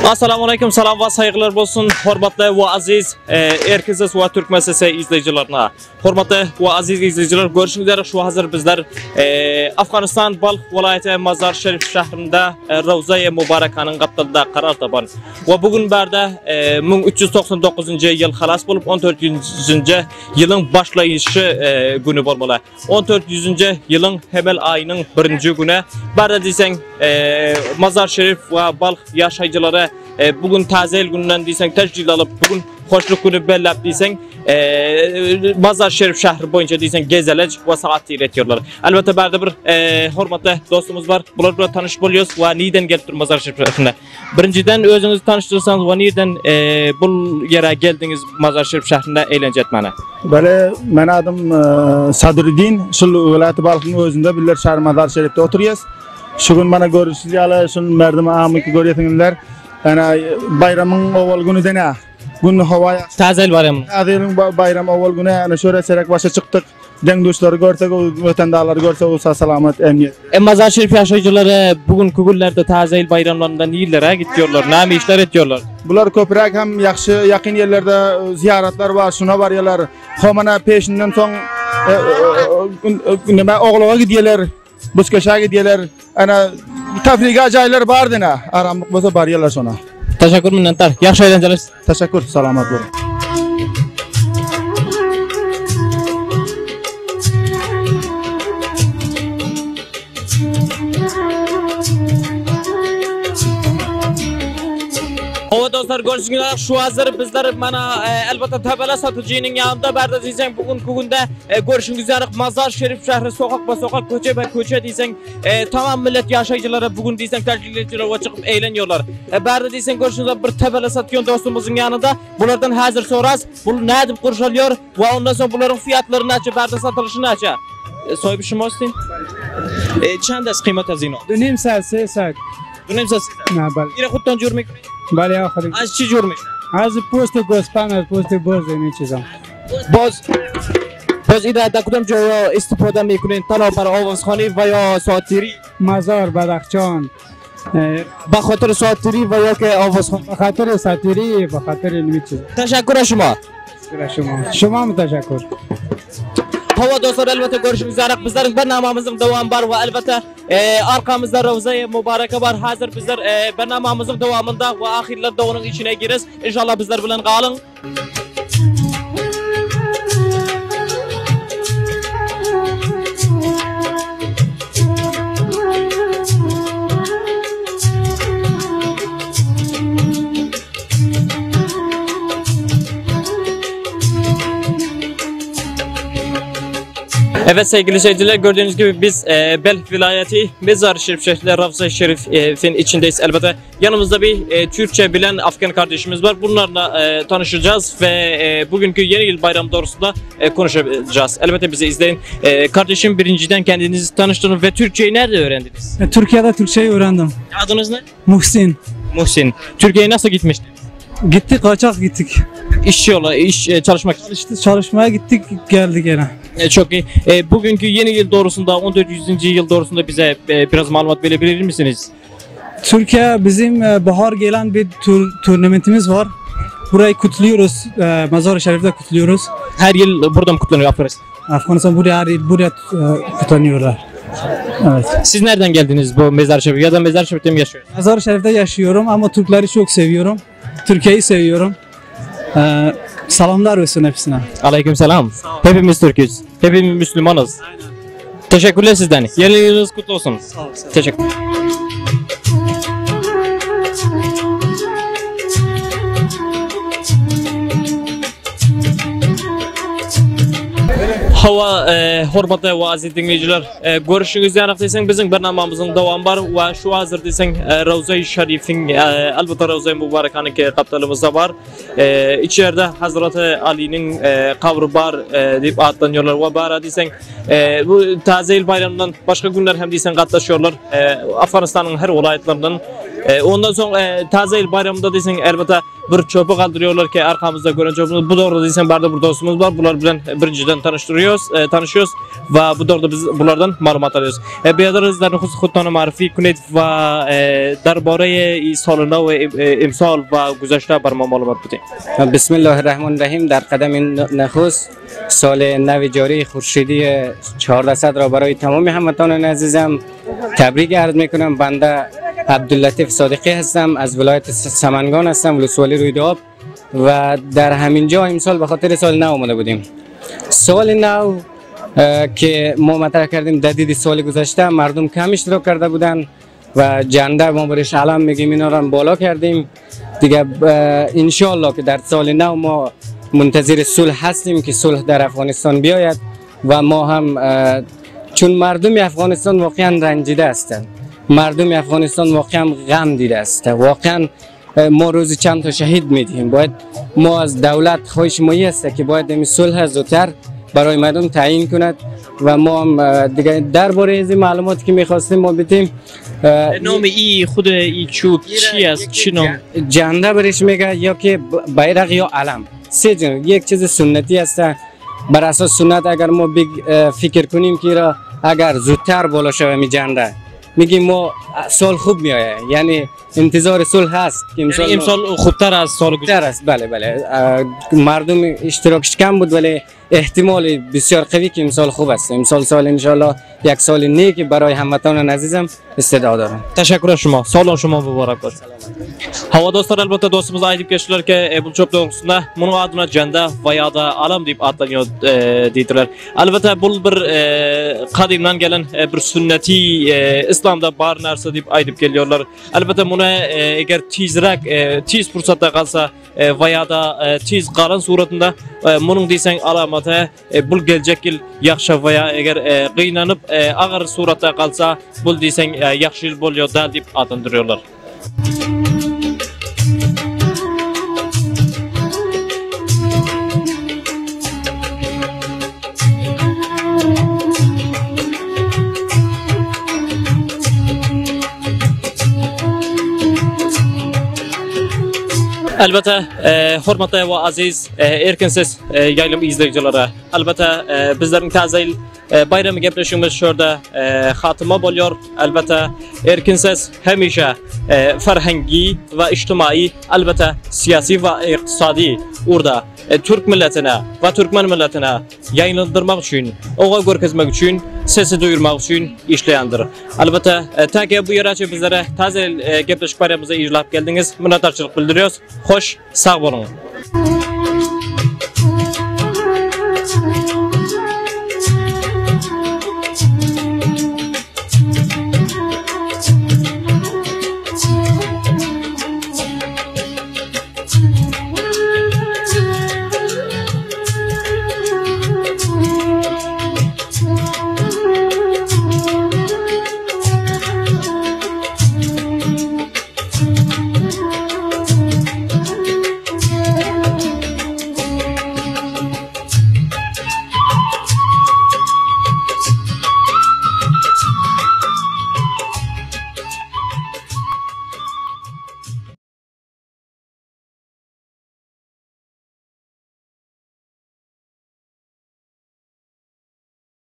Assalamu aleýkum, salam we saýgylar bolsun hormatly we aziz Erkin Ses we Türkmen Sesi izleýjilerine. Hormatly we aziz izleýjiler, görşüňiz ýaly şu hazir bizler Afganistan Balh welaýaty Mazar Şerif şährinde Rawzaýe Mubarakanyň gapdalynda karar tapan. We bu gün bärde 1399-njy ýyl halas bolup 1400-nji ýylyň başlaýyşy güni bolmaly. On dört ýüzünji ýylyň hemel aýynyň birinji güni bärde diýseň Mazar Şerif we Balh ýaşaýjylary bu gün täze ýyl gününden diýseň tejril alyp, bu gün hoşluk güni belläp diýseň Mazar Şerif şäheri boýunça diýseň gezeleç we sagat tir etýärler. Elbetde bärde bir hormatly dostumyz bar. Bular bilen tanyş bolýarys we nirden gelipdir Mazar Şerif şäherine. Birinjiden özüňizi tanyşdyrsaňyz we nirden bul ýere geldiňiz Mazar Şerif şährinde eýlence etmäne? Bale, men adym Sadruddin, şul welaýaty Balhyň özünde biller şäher Mazar Şerifde oturýas. Şu gün mana görüşüz ýaly şul merdim amyky görýesiňizler. Ýani baýramyň owal güni dene. Gün howa ýagşy. Täze ýyl baýramyň. Täze ýylyň baýram owal güni ýani şöre çerek başa çykdyk. Deň-duşlary görsek, wetendarlary görsek olsa salamat emniýet. E Mazar Şerif ýaşaýjylary bu günki günlerde Täze ýyl baýramlarynda nirelere gitýärler, näme işler etýärler? Bular köpräk hem ýagşy ýakyn ýerlerde zyýaratlar bar, şuna barýarlar. Homana peşinden soň neme oglaga gidýärler, buzkeşä gidýärler. Ana tafriga jaýlar bar dene, aramlyk bolsa barýarlar şona. Teşekkür minnetdar. Ýagşy eýlenjeler. Teşekkür, salamat boluň. Hawa dostlar görüşüňiz ýaly şu hazir bizler mana elbetde tabela satyjynyň ýanynda bärde diýseň bu günki günde görüşüňiz ýaly Mazar Şerif şähri sokak ba sokak köçe be köçe diýseň tamam millet ýaşaýjylary bu gün diýseň täjirçiler we çykyp eýlenýärler. Bärde diýseň görşüňiz bir tabela satýan dostumyzyň ýanynda bulardan häzir soraz bul nädip gurşalýar we ondan soň bularyň fiýatlary näçe bärde satylyşy näçe. Soýup şumasty. Çend as kıymet azino? Dunim saat se saat. Dunim saat se saat. Na bal. Ire huttan jurmi. Bale akhari. Az çi jurmi? Az post gospan az post boz ne çizam. Boz باز این در کدام جای استفاده میکنین تنها برای آوازخوانی و یا ساعتیری مزار بدخشان به خاطر ساعتیری و یا که آوازخوانی به خاطر ساعتیری به خاطر نمی چیز تشکر شما شما شما هم تشکر Hawa dostlar elbetde görüşüňiz ýaly bizleriň bernamamyzyň dowamy bar we elbetde arkamyzda Rawzaýy Mubaraka bar. Häzir bizler bernamamyzyň dowamynda we ahyrlarda onuň içine giris. Inşallah bizler bilen galyň. Evet sevgili seyirciler gördüğünüz gibi biz e, Belh vilayeti Mezar-ı Şerif şehrinde Ravza-i Şerif'in içindeyiz elbette. Yanımızda bir e, Türkçe bilen Afgan kardeşimiz var. Bunlarla e, tanışacağız ve e, bugünkü yeni yıl bayramı doğrusunda e, konuşacağız. Elbette bizi izleyin. E, kardeşim birinciden kendinizi tanıştırın ve Türkçeyi nerede öğrendiniz? E, Türkiye'de Türkçeyi öğrendim. Adınız ne? Muhsin. Muhsin. Türkiye'ye nasıl gitmiştiniz? Gittik kaçak gittik. İşçi yola, iş e, çalışmak için. Çalıştı, çalışmaya gittik geldik yine. E, çok iyi. E, bugünkü yeni yıl doğrusunda 1400. yıl doğrusunda bize e, biraz malumat verebilir misiniz? Türkiye bizim e, bahar gelen bir tur, turnamentimiz var. Burayı kutluyoruz. E, Mazar-ı Şerif'te kutluyoruz. Her yıl burada mı kutlanıyor Afganistan? Afganistan buraya buraya e, kutlanıyorlar. Evet. Siz nereden geldiniz bu Mezar Şerif ya da Mezar Şerif'te mi yaşıyorsunuz? Mezar-ı Şerif'te yaşıyorum ama Türkleri çok seviyorum. Türkiye'yi seviyorum. Ee, salamlar olsun hepsine. Aleyküm selam. Hepimiz Türk'üz. Hepimiz Müslümanız. Aynen. Teşekkürler sizden. Yeni yılınız kutlu olsun. Sağ olun. Teşekkür. Hawa, hormatly we aziz diňleýjiler, görüşüňiz ýaly diýseň biziň barnamamyzyň dowamy bar we şu hazir diýseň Rawzaý Şarifiň elbetde Rawzaý Mubarakanyň gapdalymyzda bar. Içerde Hazraty Alynyň kabry bar diýip atlanýarlar we bara diýseň bu täze ýyl baýramyndan başga günler hem diýseň gatnaşýarlar. Afganystanyň her welaýatlaryndan. Ondan soň Täze ýyl baýramynda diýseň elbetde bir çöpi galdyrýarlar ki arkamyzda gören çöpümiz bu dogruda diýseň barda bir dostumyz bar bular bilen birinjiden tanyşdyrýarys tanyşýarys we bu dogruda biz bulardan maglumat alýarys. Biradar در نخست خودتان معرفی کنید و درباره سال نو امسال و گذشته بر ما معلومات بدید. بسم الله الرحمن الرحیم در قدم نخست سال نو جاری خورشیدی 1400 را برای تمام هموطنان عزیزم تبریک عرض میکنم. بنده عبداللطیف صادقی هستم، از ولایت سمنگان هستم، ولسوالی رویداب و در همین جا امسال به خاطر سال نو آمده بودیم. سال نو که ما مطرح کردیم در دید سال گذشته مردم کم اشتراک کرده بودن و جنده ما برش علم میگیم اینا را بالا کردیم دیگه. انشالله که در سال نو ما منتظر صلح هستیم که صلح در افغانستان بیاید و ما هم چون مردم افغانستان واقعا رنجیده هستند، مردم افغانستان واقعا غم دیده است، واقعا ما روزی چند تا شهید میدهیم. باید ما از دولت خواهش ما است که باید این صلح زودتر برای مردم تعیین کند و ما هم دیگه درباره از معلوماتی که میخواستیم ما بدیم. نام ای خود ای چوب چی است؟ چی نام؟ جنده برش میگه یا که بیرق یا علم. سه جن یک چیز سنتی است. بر اساس سنت اگر ما فکر کنیم که را اگر زودتر بالا شوه می جنده میگیم ما سال خوب میآید، یعنی انتظار صلح هست که امسال, یعنی امسال خوبتر از سال گذشته است. بله بله، مردم اشتراکش کم بود ولی احتمال بسیار قوی که امسال خوب است. امسال سال انشالله یک سال نیک برای هموطنان عزیزم استعداد دارم. تشکر از شما، سال شما مبارک باشه. Hava dostlar elbette dostumuz aýdyp geçdiler ki e, bu çöp dogrusunda munuň adyna jende we ýa-da alam diýip atlanýar e, diýdiler. Elbette bu bir e, kadymdan gelen e, bir sünneti e, İslamda bar narsa diýip aýdyp gelýärler. Elbette muny e, eger tizräk e, tiz pursatda galsa e, we ýa-da e, tiz galan suratynda e, munuň diýseň alamaty e, bul geljek ýyl ýagşy we ýa eger e, gynanyp e, agyr suratda galsa bul diýseň e, ýagşy ýyl bolýar däl diýip atlandyrýarlar. Elbetde, hormatly we aziz Erkin Ses ýaýlym izleýjileri, elbetde bizleriň täze ýyl baýramy gepleşigimiz şu ýerde hatyma bolýar. Elbetde, Erkin Ses hemişe ferhengi we ijtimaýy, elbetde syýasy we ykdysady ugurda türk milletine we türkmen milletine ýaýylandyrmak üçin, oňa görkezmek üçin, sesi duýurmak üçin işleýändir. Elbetde, täki bu ýere bizlere täze ýyl gepleşik baýramymyzy iclap geldiňiz. Minnetdarçylyk bildiriýos. Hoş, sag boluň.